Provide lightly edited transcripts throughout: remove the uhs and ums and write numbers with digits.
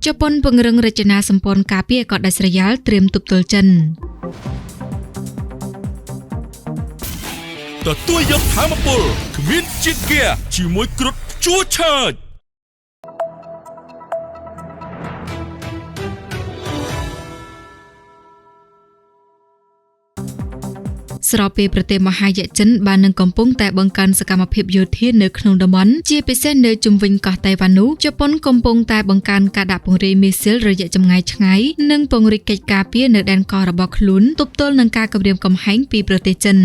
ជប៉ុនពង្រឹងរចនាសម្ព័ន្ធការពារកោះដាច់ស្រយាលត្រៀមទប់ទល់ចិន ទទួលយកធម៌ពលគ្មានជាតិហ្គាជាមួយគ្រុឌជួឆើច ស្របពេលប្រទេសមហាយៈចិនបាននឹងកំពុងតែបង្កើនសកម្មភាពយោធានៅក្នុងតំបន់ជាពិសេសនៅជុំវិញកោះតៃវ៉ាន់នោះជប៉ុនកំពុងតែបង្កើនការដាក់ពង្រាយមីស៊ីលរយៈចម្ងាយឆ្ងាយនិងពង្រីកកិច្ចការពារនៅដែនកោះរបស់ខ្លួនទប់ទល់នឹងការគំរាមកំហែងពីប្រទេសចិន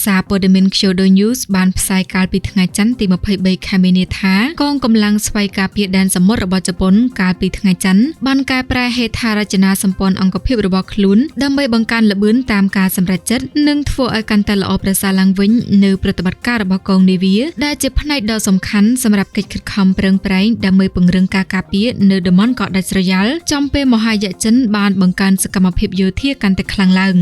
សារព័ត៌មាន Kyodo News បានផ្សាយកាលពីថ្ងៃច័ន្ទទី23ខែមីនាថាកងកម្លាំងស្វ័យការពារដែនសមុទ្ររបស់ជប៉ុនកាលពីថ្ងៃច័ន្ទបានកែប្រែហេដ្ឋារចនាសម្ព័ន្ធអង្គភាពរបស់ខ្លួនដើម្បីបង្កើនល្បឿនតាមការសម្រេចចិត្តនិងធ្វើឲ្យកាន់តែល្អប្រសើរឡើងវិញនៅប្រតិបត្តិការរបស់កងនាវាដែលជាផ្នែកដ៏សំខាន់សម្រាប់កិច្ចខិតខំប្រឹងប្រែងដើម្បីពង្រឹងការការពារនៅតំបន់កោះដាច់ស្រយាលចំពេលមហាយៈចិនបានបង្កើនសកម្មភាពយោធាកាន់តែខ្លាំងឡើង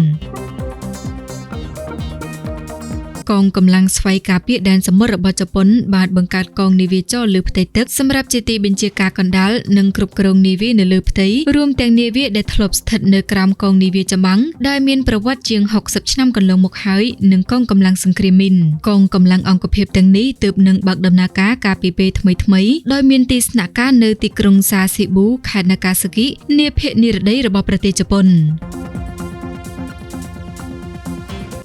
កងកម្លាំងស្វ័យការពារដែនសមុទ្ររបស់ជប៉ុនបានបង្កើតកងនាវាចរលើផ្ទៃទឹកសម្រាប់ជាទីបញ្ជាការកណ្ដាលនិងគ្រប់គ្រងនាវានៅលើផ្ទៃរួមទាំងនាវាដែលធ្លាប់ស្ថិតនៅក្រោមកងនាវាចម្បាំងដែលមានប្រវត្តិជាង60ឆ្នាំកន្លងមកហើយនិងកងកម្លាំងសង្គ្រាមមីនកងកម្លាំងអង្គភាពទាំងនេះទើបនឹងបើកដំណើរការកាលពីពេលថ្មីៗដោយមានទីស្នាក់ការនៅទីក្រុងសាសេប៊ូខេត្តណាកាសាគីនាភាគនិរតីរបស់ប្រទេសជប៉ុន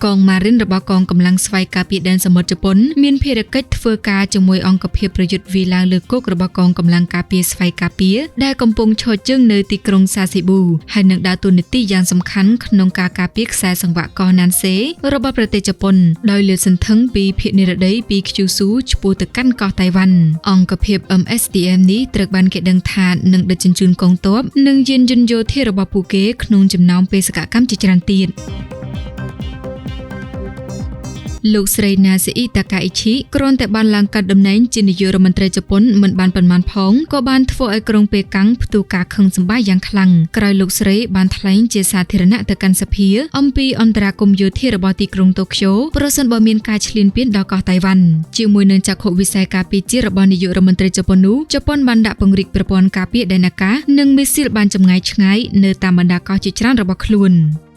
កងម៉ារីនរបស់កងកម្លាំងស្វ័យការពារដែនសមុទ្រជប៉ុនមានភារកិច្ចធ្វើការជាមួយអង្គភាពប្រយុទ្ធវាយឡើងលើគោករបស់កងកម្លាំងការពារស្វ័យការពារដែលកំពុងឈរជើងនៅទីក្រុងសាសេប៊ូហើយនឹងដើរតួនាទីយ៉ាងសំខាន់ក្នុងការការពារខ្សែសង្វាក់កោះណានសេរបស់ប្រទេសជប៉ុនដោយលាតសន្ធឹងពីភាគនិរតីពីខ្ជូស៊ូឆ្ពោះទៅកាន់កោះតៃវ៉ាន់អង្គភាព MSDM នេះត្រូវបានគេដឹងថានឹងដឹកជញ្ជូនកងទ័ពនិងយានយន្តយោធារបស់ពួកគេក្នុងចំណោមបេសកកម្មជាច្រើនទៀត លោកស្រីណាសេអ៊ីតាកាអ៊ីឈីគ្រាន់តែបានឡើងកាន់តំណែងជានាយករដ្ឋមន្ត្រីជប៉ុនមិនបានប៉ុន្មានផងក៏បានធ្វើឲ្យក្រុងប៉េកាំងផ្ទុះការខឹងសម្បារយ៉ាងខ្លាំងក្រោយលោកស្រីបានថ្លែងជាសាធារណៈទៅកាន់សភាអំពីអន្តរាគមន៍យោធារបស់ទីក្រុងតូក្យូប្រសិនបើមានការឈ្លានពានដល់កោះតៃវ៉ាន់ជាមួយនឹងចក្ខុវិស័យការពារជាតិរបស់នាយករដ្ឋមន្ត្រីជប៉ុននោះជប៉ុនបានដាក់ពង្រីកប្រព័ន្ធការពារដែនអាកាសនិងមីស៊ីលបានចម្ងាយឆ្ងាយនៅតាមបណ្ដាកោះជាច្រើនរបស់ខ្លួន។